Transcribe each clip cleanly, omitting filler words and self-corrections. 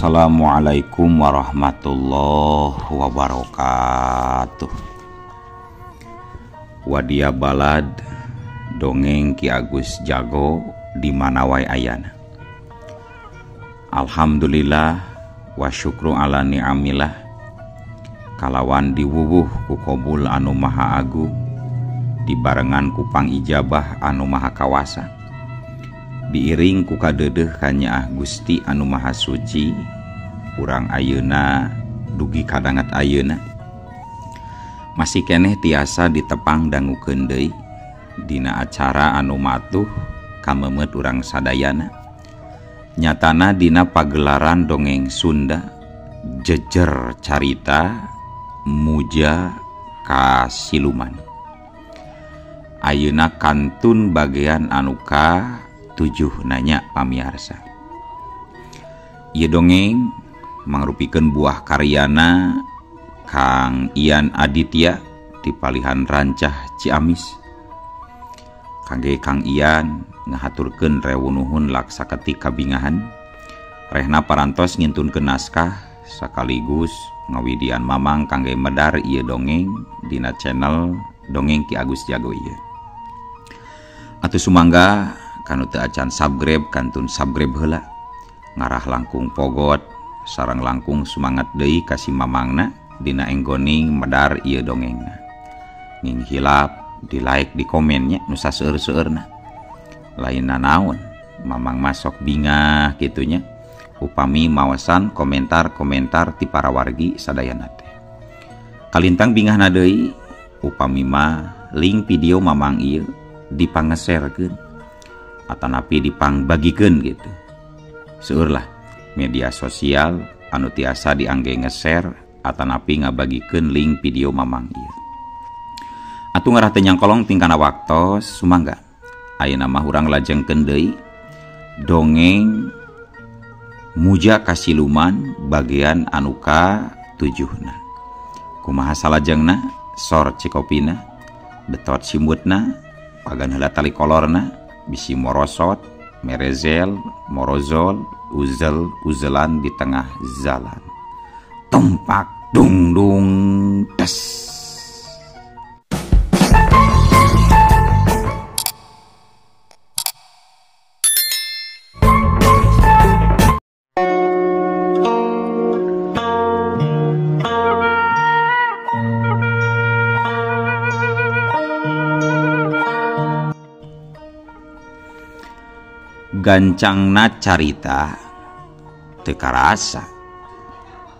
Assalamualaikum warahmatullahi wabarakatuh. Wadia balad dongeng Ki Agus Jago di mana wae ayana. Alhamdulillah wa syukru ala ni'amillah. Kalawan diwuwuh ku kobul anu maha agung, dibarengan ku pangijabah anu maha kawasa, diiring ku kadeudeuh kanyaah Gusti anu maha suci. Urang ayeuna dugi kadangat ayeuna masih keneh tiasa ditepang dangukeun deui dina acara anu matuh kamemet urang sadayana. Nyatana dina pagelaran dongeng Sunda jejer carita Muja Kasiluman. Ayeuna kantun bagian anu ka-7 nanya pamiarsa. Ieu dongeng mangrupikeun buah karyana Kang Ian Aditya di palihan Rancah Ciamis. Kangge Kang Ian ngahaturkeun rewu nuhun laksa ketik kabingahan. Rehna parantos ngintunkeun naskah sekaligus ngawidian mamang kangge medar ieu dongeng dina channel Dongeng Ki Agus Jago ieu. Atuh sumangga kanu teu acan subscribe kantun subscribe heula. Ngarah langkung pogot sareng langkung sumangat deui ka si mamangna dina enggoning medar ieu dongengna. Ning hilap di like di komennya nu saseueur-seueurna. Lainna naon mamang masok bingah kitunya upami mawasan komentar-komentar ti para wargi sadayana teh. Kalintang bingahna deui upami mah link video mamang ieu dipangeserkeun atanapi dipangbagikeun gitu. Seueur lah media sosial anu tiasa diangge ngeser atanapi ngabagikeun link video mamang ieu. Atuh ngarah teu nyangkolong tingkana waktos sumangga. Ayeuna mah urang lajengkeun deui dongeng Muja Kasiluman bagian anu ka-7na. Kumaha salajengna, sor cikopina, betot simutna, pagan heula tali kolorna, bisi morosot, merezel, morozol, uzel, uzelan di tengah jalan. Tumpak dung dung des. Gancangna carita teu karasa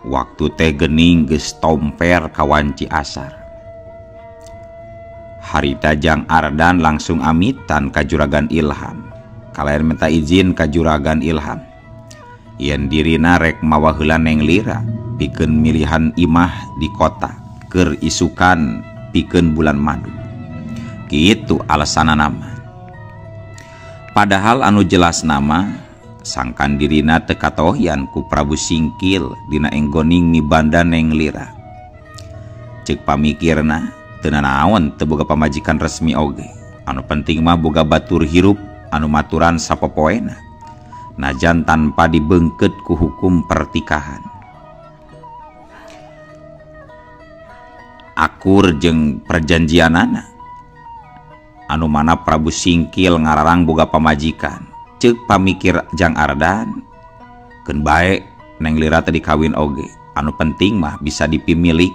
waktu teh geuning geus tomper ka wanci asar. Harita Jang Ardan langsung amitan ka Juragan Ilham. Kalayan minta izin ka Juragan Ilham yen dirina rek mawa heula Neng Lira pikeun milihan imah di kota keur isukan pikeun bulan madu. Kitu alasanana mah. Padahal anu jelas nama sangkan dirina teu katohyan ku Prabu Singkil dina enggoning mibanda Neng Lira. Ceuk pamikirna teu nanaon teu boga pamajikan resmi oge. Anu penting mah boga batur hirup anu maturan sapopoena. Najan tanpa dibeungkeut ku hukum pertikahan. Akur jeung perjanjianana. Anu mana Prabu Singkil ngararang boga pamajikan. Ceuk pamikir Jang Ardan keun bae Neng Lira teh dikawin oge. Anu penting mah bisa dipimilik.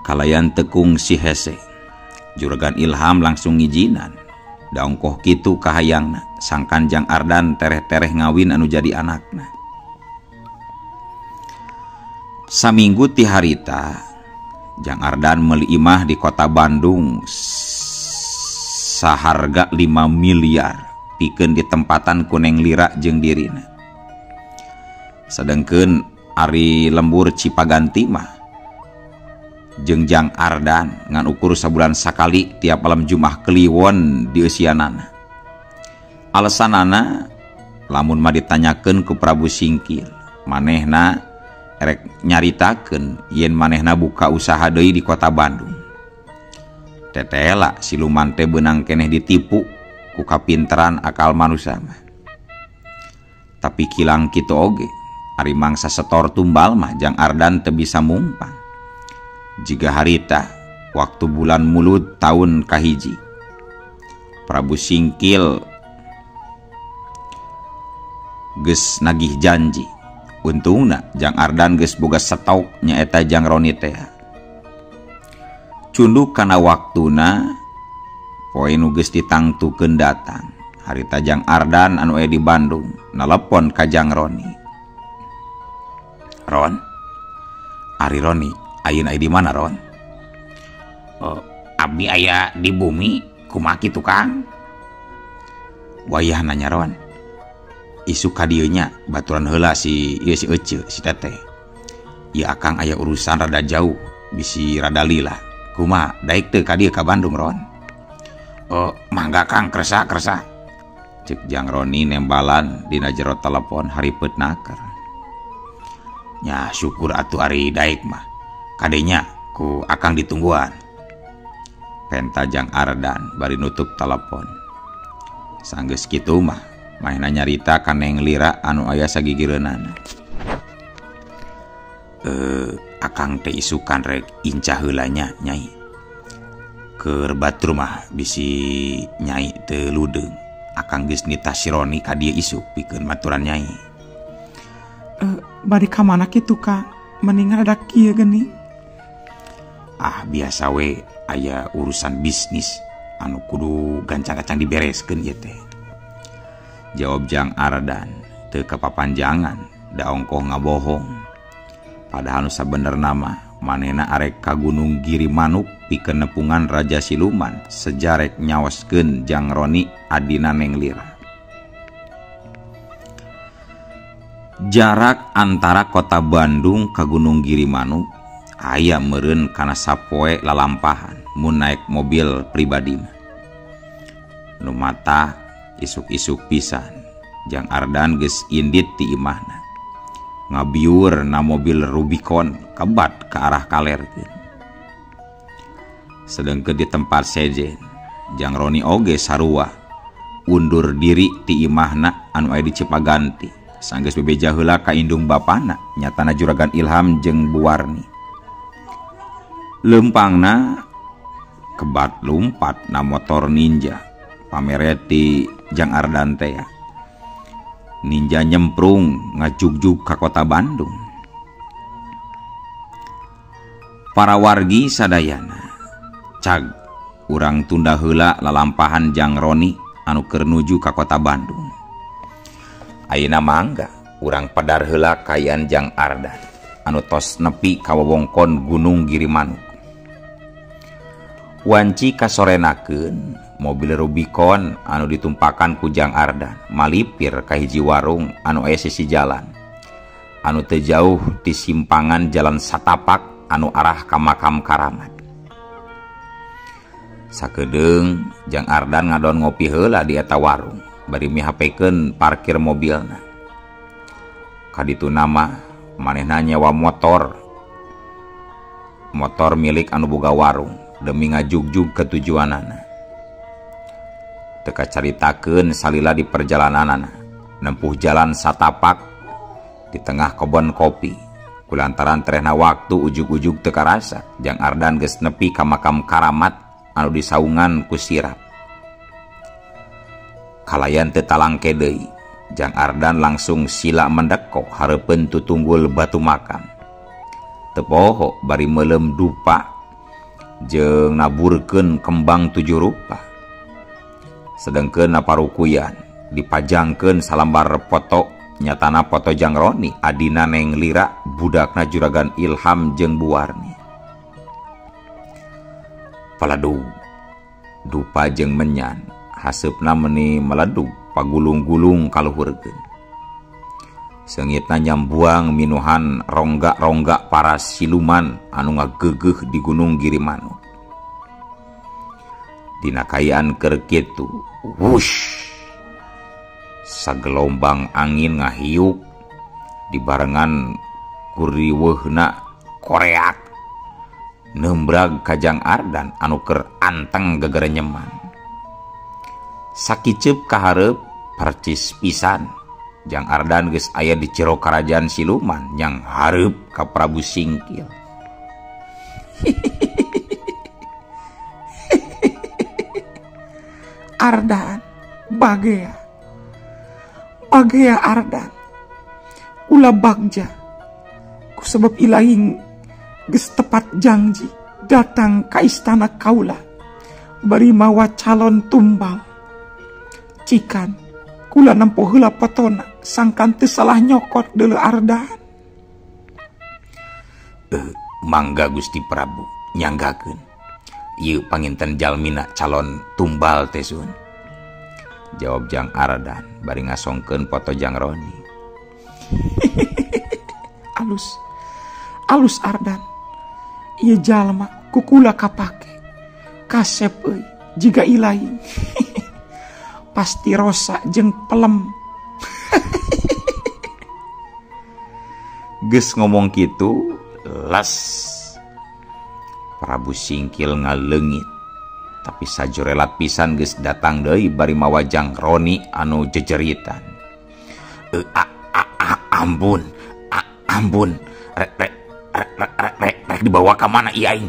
Kalayan tekung si hese. Juragan Ilham langsung ngijinan. Da ongkoh kitu kahayangna sangkan Jang Ardan tereh-tereh ngawin anu jadi anakna. Saminggu ti harita Jang Ardan meuli imah di kota Bandung saharga 5 miliar pikeun ditempatan ku Neng Lira jeung dirina. Sedengkeun ari lembur Cipaganti mah jeung Jang Ardan ngan ukur sabulan sakali tiap malam Jumat Kliwon dieusianana. Alasanana lamun mah ditanyakeun ku Prabu Singkil, manehna erek nyaritakeun yen manehna buka usaha deui di kota Bandung. Tetela siluman teh beunang keneh ditipu ku kapinteran akal manusia mah. Tapi kilang kitu oge ari mangsa setor tumbal mah Jang Ardan teu bisa mumpang. Jiga harita waktu bulan Mulud tahun kahiji Prabu Singkil geus nagih janji. Untungna Jang Ardan geus boga stok nyaeta Jang Roni teh. Cunduk kana waktuna poe nu geus ditangtukeun datang. Harita Jang Ardan anu aya di Bandung nelepon ka Jang Roni. Ron, ari Roni ayeuna aya di mana Ron? Oh, abdi aya di bumi, kumaha kitu Kang? Wayah nanya Ron. Isuk ka dieu nya baturan heula si ieu si Ece si Teteh. Ieu akang aya urusan rada jauh, bisi rada lila. Kumaha daek teu ka dieu ka Bandung Ron? Oh, mangga Kang, kersa-kersa. Cek Jang Roni nembalan dina jero telepon haripet naker. Nya syukur atuh ari daek mah. Kadenya ku akang ditungguan. Penta Jang Ardan bari nutup telepon. Sanggeus kitu mah manehna nyarita ka Neng Lira anu aya sagigireunana. Akang teh isukan rek incah heula nya Nyai. Keur batur mah bisi Nyai teu ludeung. Akang geus nitah si Roni ka dieu isuk pikeun maturan Nyai. Bari ka mana kitu Kang? Mendingan rada kieu geuning. Ah biasa we aya urusan bisnis anu kudu gancang-gancang dibereskeun ieu teh. Jawab Jang Ardan teu kapapanjangan da ongkoh ngabohong. Padahal nu sabenerna mah manehna arek ka Gunung Giri Manuk pikeun nepungan Raja Siluman sejarek nyaoskeun Jang Roni adina Neng Lira. Jarak antara kota Bandung ka Gunung Giri Manuk aya meureun kana sapoe lalampahan mun naek mobil pribadi mah. Nu mata isuk-isuk pisan Jang Ardan geus indit ti imahna. Ngabiur na mobil Rubicon kebat ke arah kalerkeun. Sedengkeun di tempat sejen Jang Roni oge sarua undur diri ti imahna anu aya di Cipaganti. Sanggeus bebeja heula ka indung bapana nyatana Juragan Ilham jeung Buwarni. Lempangna kebat lumpat na motor Ninja pamereti Jang Ardan teh. Ninja nyemprung ngajugjug ka kota Bandung. Para wargi sadayana cag urang tunda heula lalampahan Jang Roni anu keur nuju ka kota Bandung. Ayeuna mangga urang pedar heula kaayaan Jang Ardan anu tos nepi ka wewengkon Gunung Giri Manuk. Wanci kasorenakeun mobil Rubicon anu ditumpakan ku Jang Ardan malipir ka hiji warung anu aya sisi jalan anu teu jauh ti simpangan jalan satapak anu arah ka makam karamat. Sakedeung Jang Ardan ngadon ngopi heula di eta warung bari mihapekeun parkir mobilna. Kadituna mah manehna nyewa motor milik anu boga warung demi ngajugjug ke tujuanana. Teu kacaritakeun salila di perjalananana nempuh jalan satapak di tengah kebon kopi. Kulantaran terehna waktu ujug-ujug teu karasa Jang Ardan geus nepi ka makam karamat anu disaungan ku sirap. Kalayan teu talangke deui, Jang Ardan langsung sila mendekok hareupeun tutunggul batu makam. Teu poho bari meuleum dupa jeung naburkeun kembang tujuh rupa. Sedengkeun na parukuyan dipajangkeun salambar foto nyatana foto Jang Roni adina Neng Lira budakna Juragan Ilham jeung Buwarni. Paladug dupa jeung menyan haseupna meuni meledug pagulung-gulung kaluhurkeun. Seungitna nyambuang minuhan rongga-rongga para siluman anu ngageugeuh di Gunung Giri Manuk. Dina kaayaan keur kitu, wush, sagelombang angin ngahiup dibarengan kuriweuhna koreak nembrag ka Jang Ardan anu keur anteng gegerenyeman. Sakiceup kahareup percis pisan Jang Ardan geus aya di jero karajaan siluman yang hareup ka Prabu Singkil. Ardan bagea. Bagea Ardan. Ulah bagja. Kusabab ilaing geus tepat janji datang ka istana kaula bari mawa calon tumbal. Cikan kula nempo heula potona sangkan teu salah nyokot deuleu Ardan. Mangga Gusti Prabu nyanggakeun. Ieu panginten jalmina calon tumbal teh sun. Jawab Jang Ardan bari ngasongkeun foto Jang Roni. Alus. Alus Ardan. Ieu jalma kukula kapake. Kasep euy jiga ilaing. Pasti rosa jeung pelem. Geus ngomong kitu las Prabu Singkil ngaleungit. Tapi sajorelat pisan geus datang deui bari mawa Jang Roni anu jejeritan. Ampun, ampun, rek rek rek rek rek rek dibawa ka mana ieu aing?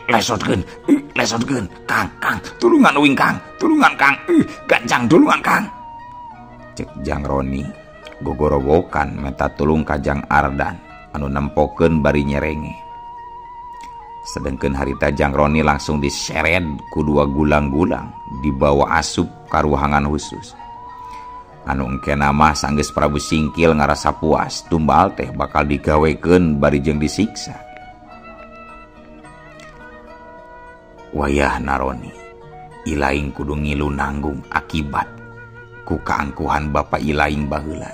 Lesotkeun, lesotkeun, Kang, Kang, tulungan uing Kang, tulungan Kang, gancang tulungan Kang. Cek Jang Roni gogorowokan menta tulung ka Jang Ardan anu nempokeun bari nyerenge. Sedengkeun harita Jang Roni langsung diseret ku dua gulang-gulang dibawa asup ka ruangan khusus. Anu engkena mah sanggeus Prabu Singkil ngarasa puas tumbal teh bakal digawekeun bari jeung disiksa. Wayahna Roni, ilaing kudu ngilu nanggung akibat ku kaangkuhan bapa ilaing baheula.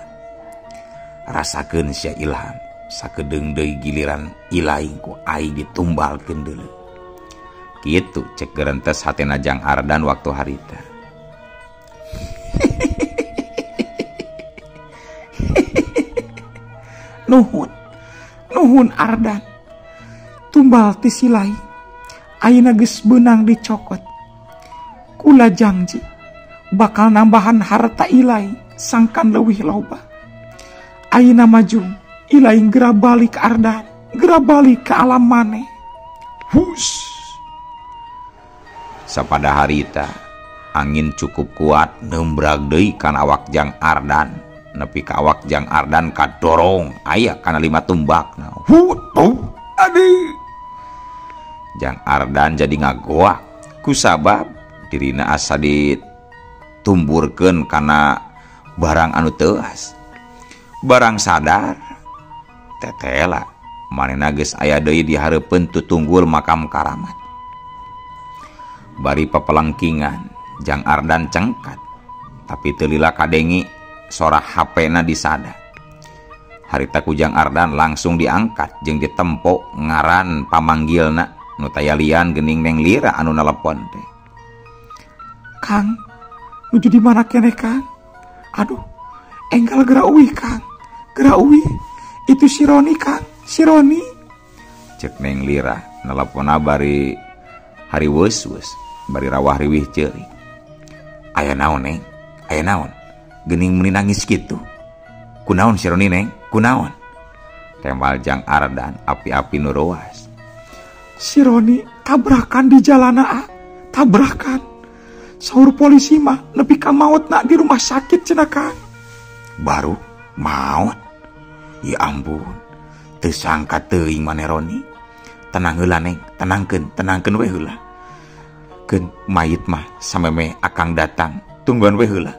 Rasakeun sia Ilham, sakedeung deui giliran ilaing ku aing ditumbalkeun deuleu. Kitu cek gerentes hatena Jang Ardan waktu harita. Nuhun, nuhun Ardan. Tumbal ti silai, ayeuna geus beunang dicokot. Kula jangji bakal nambahan harta ilai sangkan leuwih loba. Ayeuna maju ilaing geura balik Ardan, geura balik ka alam maneh. Hus. Sapada harita angin cukup kuat nembrag deui kana awak Jang Ardan. Nepi ka awak Jang Ardan kadorong aya kana lima tumbak. Aduh. Jang Ardan jadi ngagoak kusabab dirina asa ditumburkeun kana barang anu teuas. Barang sadar tetela manehna geus aya deui di hareupeun tutunggul makam karamat. Bari papelengkingan Jang Ardan cengkat tapi teu lila kadengi sora HP-na disada. Harita ku Jang Ardan langsung diangkat jeung ditempo ngaran pamanggilna nu taya lian geuning Neng Lira anu nelepon teh. Kang, nuju di mana keneh Kang? Aduh, enggal geura uih Kang. Geura uih. Itu si Roni Kang, si Roni. Cek Neng Lira neleponna bari hari weus-weus, bari rawah riwih ceurik. Aya naon Neng? Aya naon? Geuning meuni nangis kitu. Kunaon si Roni Neng? Kunaon? Tembal Jang Ardan api-api nu reuas. Si Roni tabrakan di jalana a. Tabrakan. Saur polisi mah nepi ka maotna di rumah sakit cenah Kang. Baru maot? Ya ampun. Teu sangka teuing maneh Roni. Tenang heula Neng, tenangkeun, tenangkeun we heula. Keun mayit mah sameme akang datang, tungguan we heula.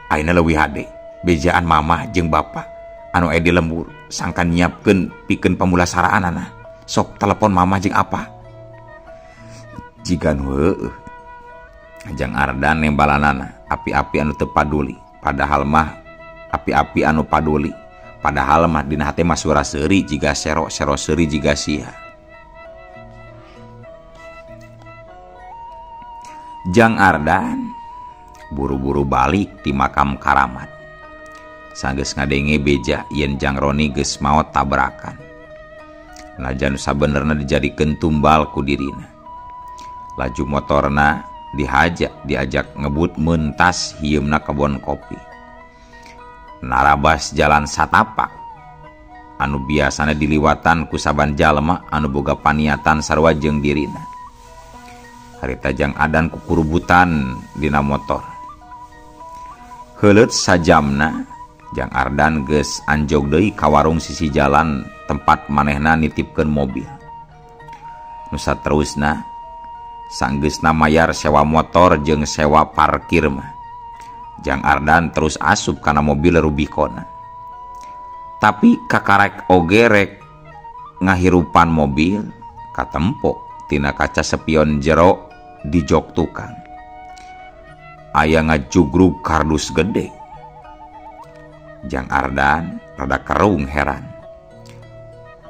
Ayeuna leuwih hade bejaan mamah jeung bapa anu aya di lembur sangkan nyiapkeun pikeun pamulasaraanana. Sok telepon mamah jeung apa. Jigan heueuh. Jang Ardan nembalanana api-api anu teu paduli, padahal mah api-api anu paduli, padahal mah dina hate mah sura seuri jiga sero-sero seuri jiga sia. Jang Ardan buru-buru balik ti makam karamat. Sanggeus ngadenge beja yen Jang Roni geus maot tabrakan. Najan sabenerna dijadikeun tumbal ku dirina. Laju motorna dihaja diajak ngebut mentas hieumna kebon kopi. Narabas jalan satapak anu biasana diliwatan ku saban jalma anu boga paniatan sarua jeung dirina. Harita Jang Adan kukurubutan dina motor. Heuleut sajamna Jang Ardan geus anjog deui ka warung sisi jalan tempat manehna nitipkeun mobil. Nu saterusna sanggeusna mayar sewa motor jeung sewa parkir mah. Jang Ardan terus asup kana mobil Rubicon. Tapi kakarek oge rek ngahirupan mobil katempo tina kaca spion jero di jok tukang. Aya ngajugrug kardus gede. Jang Ardan rada kerung heran.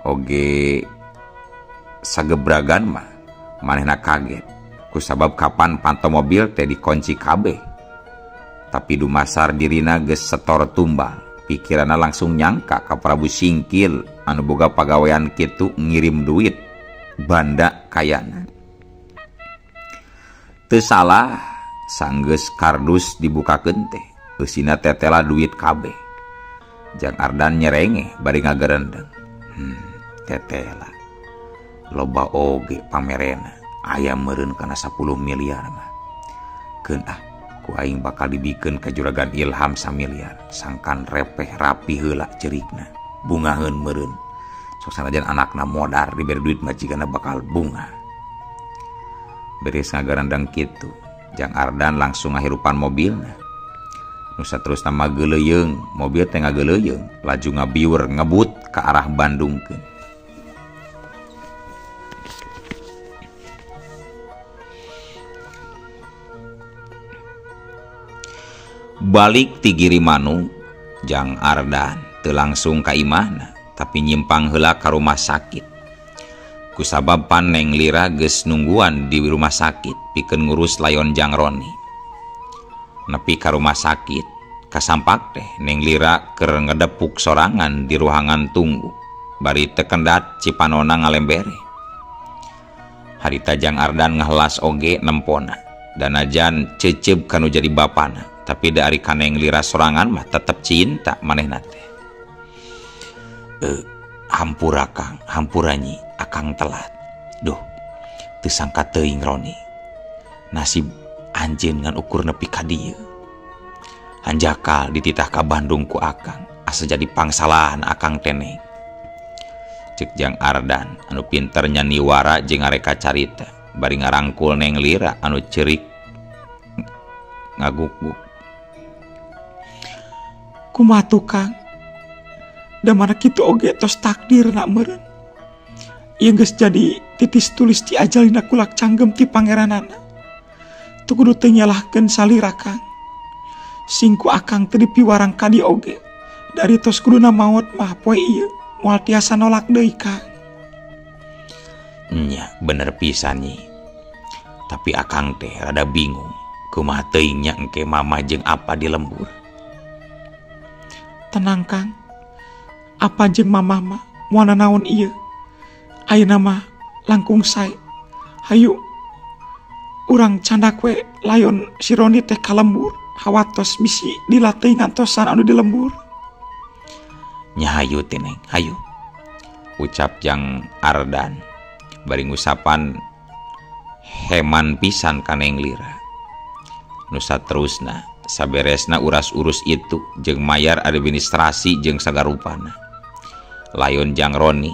Oge sagebragan mah manehna kaget kusabab kapan panto mobil teh dikunci kabeh. Tapi dumasar dirina geus setor tumbal, pikiranna langsung nyangka ka Prabu Singkil anu boga pagawean kitu ngirim duit banda kayana. Teu salah sanggeus kardus dibukakeun teh eusina tetela duit kabeh. Jang Ardan nyerenge bari ngagerendeng. Tetela loba oge pamerena aya meureun kana 10 miliar mah. Keun ah ku aing bakal dibikeun ka juragan Ilham samiliar sangkan repeh rapi heula cerikna bungaheun meureun. Sok sanajan anakna modar diberi duit majigana bakal bunga. Beres ngagarandang kitu Jang Ardan langsung ngahirupan mobilna. Nu saterusna mageuleuyeung, mobil teh ngageuleuyeung laju ngabiur ngebut ka arah Bandungkeun. Balik ti Girimanuk Jang Ardan teu langsung ka imahna tapi nyimpang heula ka rumah sakit. Kusabab pan Neng Lira geus nungguan di rumah sakit pikeun ngurus layon Jang Roni. Nepi ka rumah sakit kasampak teh Neng Lira keur ngedepuk sorangan di ruangan tunggu bari teu kendat cipanona ngalembere. Harita Jang Ardan ngahelas oge nempona danajan ceceub kanu jadi bapana. Tapi dari kaneng Lira sorangan mah tetep cinta manehna teh. Hampura Kang, hampura nyi, akang telat. Duh, teu sangka teuing Roni. Nasib anjeun ngan ukur nepi ka dieu. Hanjakal dititah ka Bandung ku akang, asa jadi pangsalahan akang teh neng. Cek Jang Ardan anu pinter nyaniwara jeung ngareka carita, bari ngarangkul Neng Lira anu ceurik ngaguk-guk. Kumaha tukang? Da mana kitu oge tos takdir nak meureun. Ieu geus jadi titis tulis ti ajalina kulak canggem ti pangeranana. Teu kudu teu nyalahkeun salira Kang. Singku akang teu dipiwarang ka dieu oge. Dari tos kuduna maot mah poe ieu moal tiasa nolak deui Kang. Nya bener pisan nyi. Tapi akang teh rada bingung. Kumaha teuing nya engke mama jeung apa di lembur. Tenang Kang. Apa jeung mamah mah moal nanaon ieu. Ayeuna mah langkung sae. Hayu urang candak we layon si Roni teh ka lembur. Hawatos bisi dilatih ngantosan anu di lembur. Nya hayu teh Neng, hayu. Ucap Jang Ardan bari ngusapan heman pisan ka Neng Lira. Nu saterusna saberesna uras-urus itu jeung mayar administrasi jeung sagarupana. Layon Jang Roni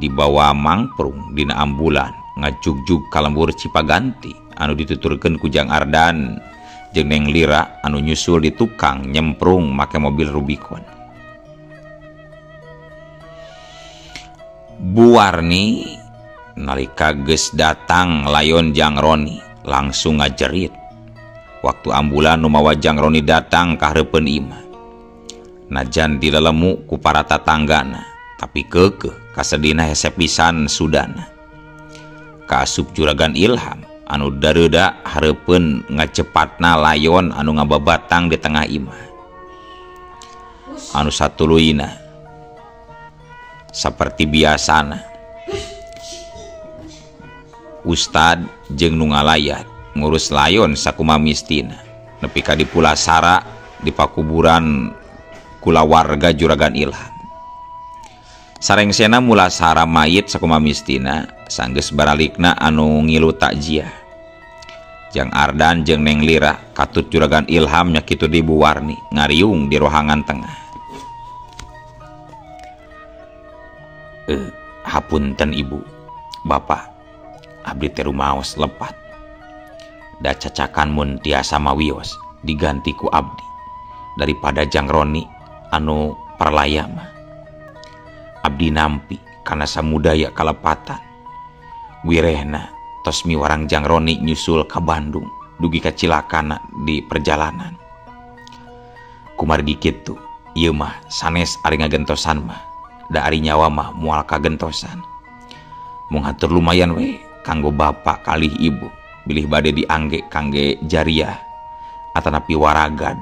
dibawa mangprung dina ambulan ngajugjug ka lembur Cipaganti anu dituturkeun ku Jang Ardan jeung Neng Lira anu nyusul di tukang nyemprung make mobil Rubicon. Bu Warni nalika geus datang layon Jang Roni langsung ngajerit. Waktu ambulan nu mawa Jang Roni datang ka hareupeun imah. Najan dilelemu ku para tatanggana, tapi keukeuh kasedihna hese pisan sudana. Kaasup juragan Ilham anu dareuda hareupeun ngacepatna layon anu ngababatang di tengah imah. Anu satuluyna saperti biasana Ustad jeung nu ngalayat ngurus layon sakuma mistina nepi ka dipulasara di pakuburan kulawarga Juragan Ilham. Sarengsena mulasara mayit sakumaha mistina sanggeus baralikna anu ngilu takjiah. Jang Ardan jeung Neng Lira katut Juragan Ilham nya kitu di Bu Warni ngariung di rohangan tengah. Hapunten ibu, bapak, abdi teh rumaos lepat. Da cacakan mun tiasa mawios diganti ku abdi daripada Jang Roni anu parlaya mah. Abdi nampi kana samudaya kalepatan. Wirehna tos miwarang Jang Roni nyusul ka Bandung dugi ka cilakana di perjalanan. Kumargi kitu ieu mah sanes ari ngagentosan mah, da ari nyawa mah moal kagentosan. Mung hatur lumayan we kanggo bapak kalih ibu bilih bade diangge kangge jariah atanapi waragad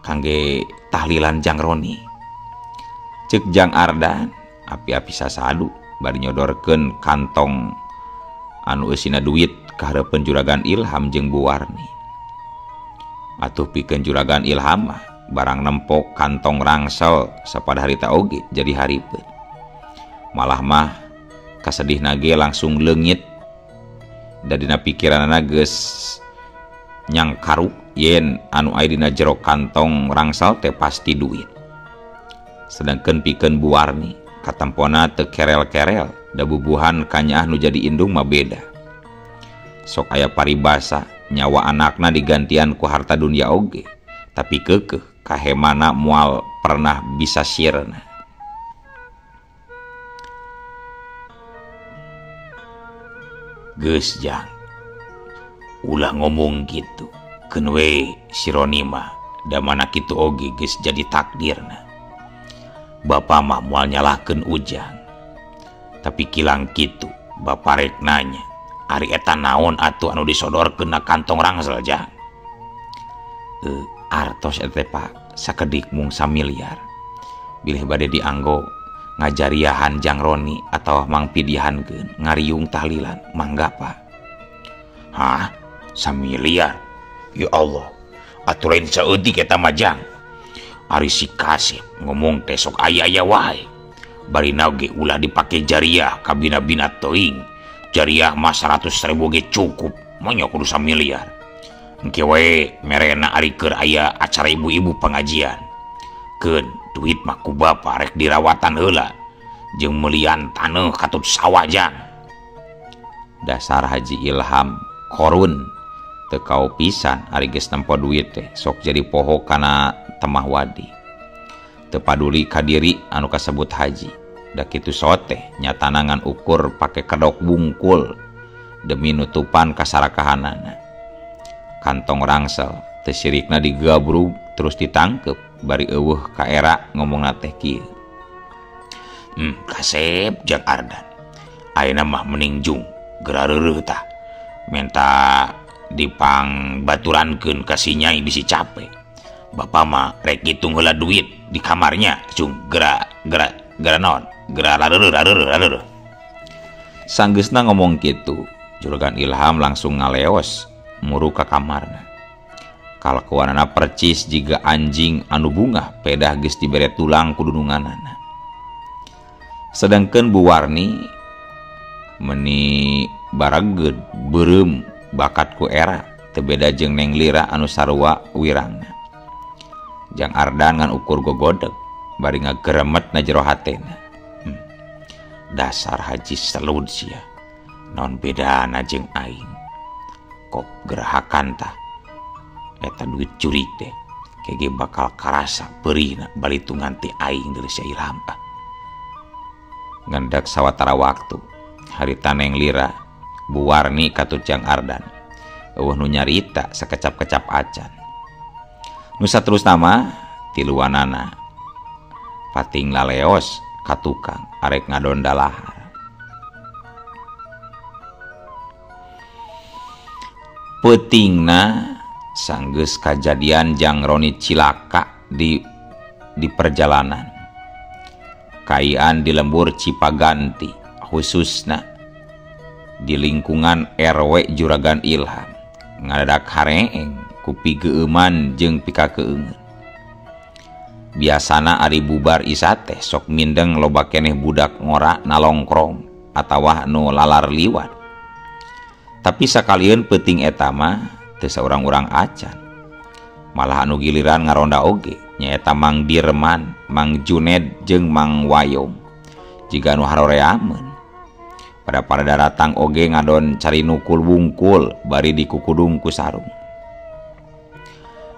kangge tahlilan Jang Roni. Cek Jang Ardan api-api sasadu bari nyodorkeun kantong anu eusina duit ka hareupeun Juragan Ilham jeung Bu Warni. Atuh pikeun Juragan Ilham mah barang nempok kantong rangsel sapada harita oge jadi hareupeun. Malah mah kasedihna ge langsung leungit da dina pikiranana geus nyangkaruk yen anu aya dina jero kantong rangsel teh pasti duit. Sedangkan pikeun Bu Warni katempona teu kerel-kerel da bubuhan kanyaah nu jadi indung mah beda. Sok aya paribasa nyawa anakna digantian ku harta dunia oge, tapi keukeuh kahemana moal pernah bisa sirna. Geus Jang, ulah ngomong gitu. Keun we si Roni mah da mana kitu oge geus jadi takdirna. Bapak mah moal nyalahkeun Ujang. Tapi kilang kitu, bapak rek nanya, ari eta naon atuh anu disodorkeun na kantong rangsel Jang? Artos eta Pak sakedik mung samiliar. Bilih bade dianggo ngajariahan Jang Roni atau mangpidihankeun ngariung tahlilan, mangga Pak. Hah? Samiliar? Ya Allah, atuh lain saeutik eta mah Jang. Ari si Kasep ngomong teh sok aya-aya wae. Barina ge ulah dipake jariah kabina-bina teuing. Jariah mah 100.000 ge cukup, monya kudu samiliar. Engke we merena ari keur aya acara ibu-ibu pengajian. Keun duit mah ku bapa rek dirawatan heula jeung meulian taneuh katut sawah Jang. Dasar Haji Ilham korun teu kao pisan ari geus nempo duit teh sok jadi poho kana temah wadi. Teu paduli ka diri anu kasebut haji. Da kitu soteh nyatana ngan ukur pake kedok bungkul demi nutupan kasarakahanana. Kantong rangsel teu sirikna digabrug terus ditangkep bari eueuh ka era ngomongna teh kieu. Kasep Jang Ardan. Ayeuna mah mending jung geura reureuh tah. Menta dipangbaturankeun ka si Nyai bisi capek. Bapak mah rek ngitung heula duit di kamarnya, cung gera gera gera naon? Gera lareureun lareureun lareureun. Sanggeusna ngomong kitu, Juragan Ilham langsung ngaleos muru ka kamarna. Kalakuanana percis jiga anjing anu bungah pedah geus dibere tulang ku dununganana. Sedangkeun Bu Warni meni barageud beureum bakat ku era teu beda jeung Neng Lira anu sarua wirangna. Jang Ardan ngan ukur gogodeg bari ngageremet na jero hatena. Dasar haji selud sia. Naon bedana jeung aing. Kop gerahakan tah. Eta duit curi teh. Kege bakal karasa perihna balitungan ti aing deui si Ilham. Ngendak sawatara waktu harita Neng Lira Bu Warni katut Jang Ardan. Eueuh nu nyarita sakecap-kecap acan. Nusa terus nama tiluanana pating laleos ka tukang arek ngadonda lahar. Peutingna sanggeus kajadian Jang Roni cilaka di perjalanan. Kaian di lembur Cipaganti khususna di lingkungan RW Juragan Ilham ngadadak hareeng ku pigeueuman jeung pikakeungeun. Biasana ari bubar Isa teh sok mindeng loba keneh budak ngora nalongkrong atawa nu lalar liwat. Tapi sakalieun peuting eta mah teu saurang-urang acan. Malah anu giliran ngaronda oge nyaeta Mang Dirman, Mang Juned jeung Mang Wayong. Jiga nu haroreameun. Pada para daratang oge ngadon cari nukul wungkul bari dikukudung ku sarung.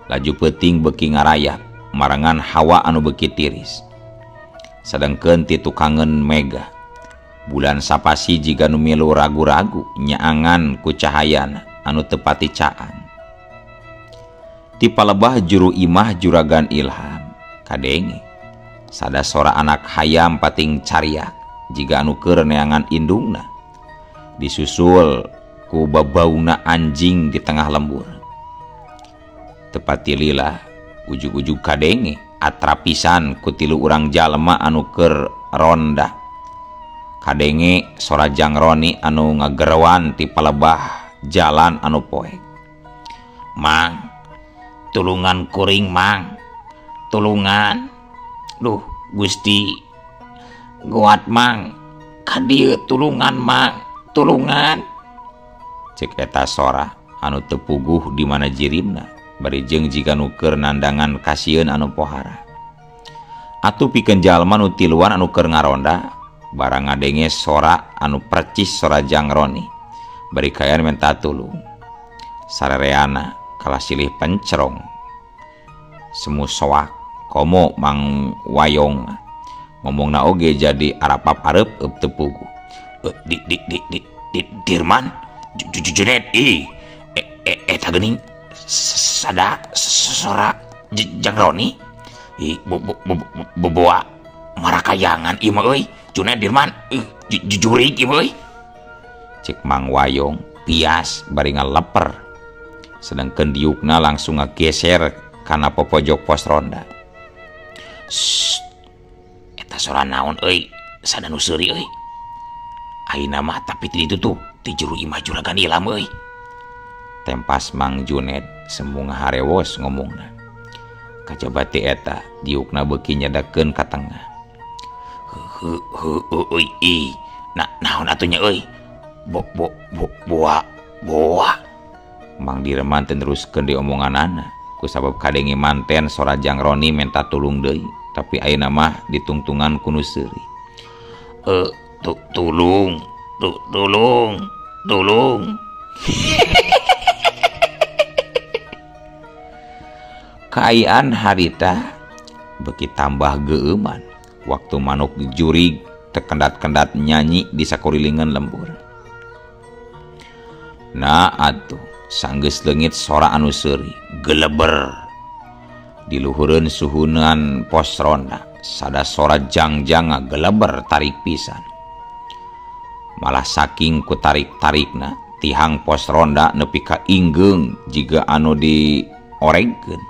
Laju peuting beuki ngarayap marangan hawa anu beuki tiris. Sadengkeun ti tukangeun mega. Bulan sapasi jiga nu milu ragu-ragu nyaangan ku cahayana anu teu pati caang. Ti palebah juru imah juragan Ilham kadenge sada sora anak hayam pating cariak jiga anu keur neangan indungna. Disusul ku babauna anjing di tengah lembur. Tepati lila ujug-ujug kadenge atrapisan ku tilu urang jalma anu keur ronda. Kadenge sora Jang Roni anu ngageroan ti palebah jalan anu poek. Mang, tulungan kuring mang, tulungan. Duh Gusti, goat mang, ka dieu tulungan mang, tulungan. Cek eta sora anu teu puguh di mana jirimna, bari jeung jiga nu keur nandangan kasieun anu pohara. Atuh pikeun jalma nu tiluan anu keur ngaronda, barang ngadenge sora anu percis sora Jang Roni, bari kayan menta tulung. Sarereana kalah silih pencerong semu soak komo Mang Wayong ngomongna oge jadi arapap arep eup teu puguh. Di di di di di Dirman Junet ih eta geuning sada sora Jang Roni ih boboa marakayangan ieu mah euy Junet Dirman jujurig ieu euy. Cek Mang Wayong pias bari ngaleper. Sedangkan diukna langsung ngageser kana popojok pos ronda. Shh, eta sora naon euy, sada nu seuri euy. Ayeuna mah tapi ti ditu tuh ti juru imah juragan Ilham euy. Tempas Mang Juned sembung harewos ngomongna. Kajaba ti eta diukna beuki nyedekeun ka tengah. Heuh heuh euy ih, na naon atuh nya euy? Bo bo bo boa boa. Mang Dirman teu neruskeun diomonganana kusabab kadenge manten sora Jang Roni menta tulung deui, tapi ayeuna mah ditungtungan ku nu seuri. Tulung, tulung, tulung. Kaayaan harita beuki tambah geueuman waktu manuk jurig tekendat-kendat nyanyi di sakurilingan lembur. Nah atuh sanggeus leungit sora anu seuri geleber di luhureun suhunan pos ronda sada sora jangjang ngageleber tarik pisan. Malah saking ku tarik-tarikna tihang pos ronda nepi ka inggeung jiga anu dioregkeun.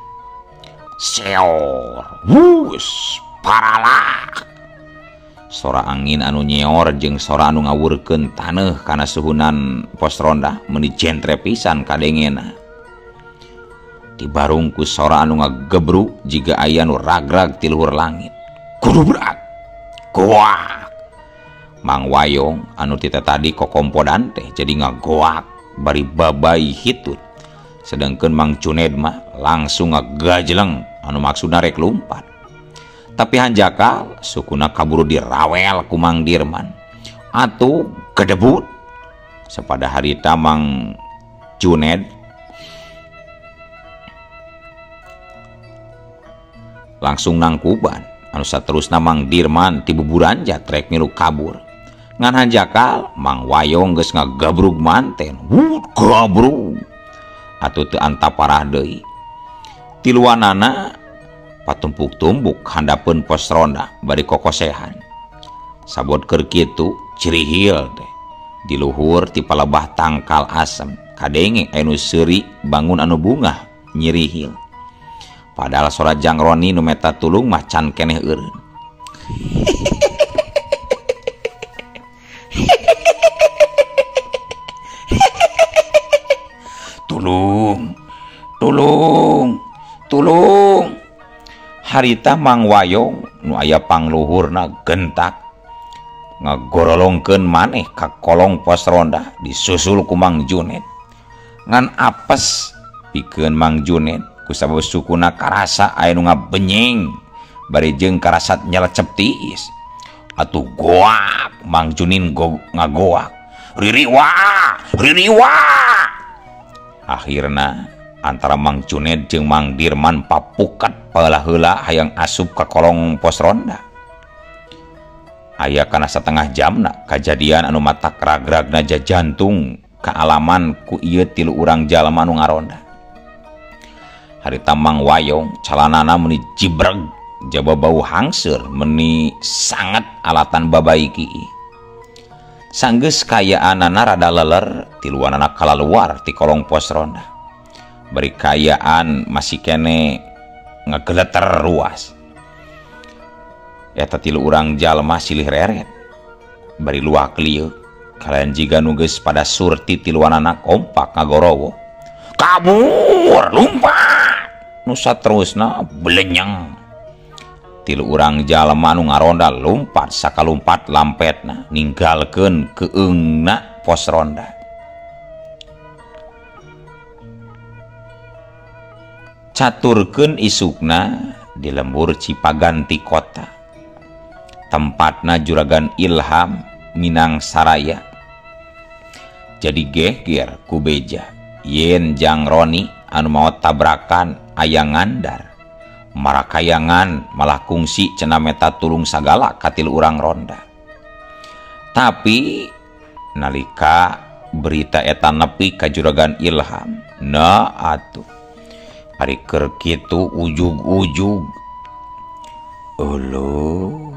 Seor wus paralak. Sora angin anu nyeor jeung sora anu ngawurkeun taneuh kana suhunan pos ronda meuni jentre pisan kadengena. Dibarung ku sora anu ngagebru jiga aya nu ragrag ti luhur langit. Gurubrak goak. Mang Wayong anu tita tadi kokompodan teh jadi ngagoak bari babai hitut. Sedangkeun Mang Juned mah langsung ngagajeleng anu maksudna rek lumpat. Tapi hanjakal sukuna kaburu dirawel ku Mang Dirman. Atuh gedebut. Sepada harita Mang Juned langsung nangkuban. Anu saterusna Mang Dirman ti buburanjat rek milu kabur. Ngan hanjakal Mang Wayong geus ngagabrug manten. Wut gabrug. Atuh teu antaparah deui. Tiluanana patumpuk-tumpuk handapeun pos ronda bari kokosehan. Sabot keur kitu cirihil teh di luhur ti palebah tangkal asem kadenge anu seuri bangun anu bungah nyirihil. Padahal sora Jang Roni nu meta tulung mah can keneh eureun. Tulung, tulung, tulung. Harita Mang Wayong nu aya pangluhurna gentak ngagorolongkeun maneh ka kolong pos ronda disusul ku Mang Junet. Ngan apes pikeun Mang Junet kusabab sukuna karasa aya nu ngabenyeng bari jeung karasat nyelecep tiis. Atuh goak Mang Junin ngagoak. Ririwa, ririwa. Akhirna antara Mang Junet jeung Mang Dirman papukat paheula hayang asup ka kolong pos ronda. Aya kana satengah jamna kajadian anu matak ragragna jajantung kaalaman ku ieu tilu urang jalma nu ngaronda. Harita Mang Wayong calanana meuni jibreg jaba bau hangseur meuni sangat alatan babaiki. Sanggeus kayaanana rada leler tiluanana kalaluar ti kolong pos ronda. Bari kayaan masih kene ngageleter ruas. Eta tilu urang jalma silih reret bari luak lieu kalian jiga nu geus pada surti tiluanana kompak ngagorowo. Kabur lumpat nu saterusna belenyeng. Tilu urang jalma nu ngaronda lumpat sakalumpat lampetna ninggalkeun keungna pos ronda. Caturkeun isukna di lembur Cipaganti kota. Tempatna Juragan Ilham Minang Saraya. Jadi geger ku beja yen Jang Roni anu maot tabrakan aya ngandar. Marakayangan malah kungsi cenah meta tulung sagala ka tilu urang ronda. Tapi nalika berita eta nepi ka Juragan Ilham, nah atuh ari keur kitu ujug-ujug. Euleuh.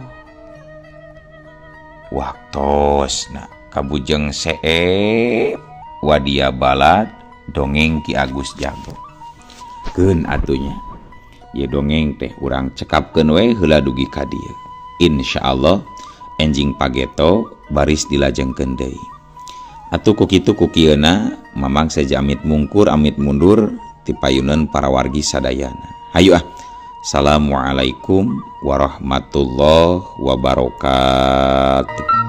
Waktosna kabujeng seep wadia balad dongeng Ki Agus Jago. Keun atunya. Ye dongeng teh urang cekapkeun we heula dugi ka dieu. Insyaallah enjing pageto baris dilajengkeun deui. Atuh ku kitu ku kieuna mamang seja amit mungkur amit mundur ti payuneun para wargi sadayana. Hayu ah. Assalamualaikum warahmatullahi wabarakatuh.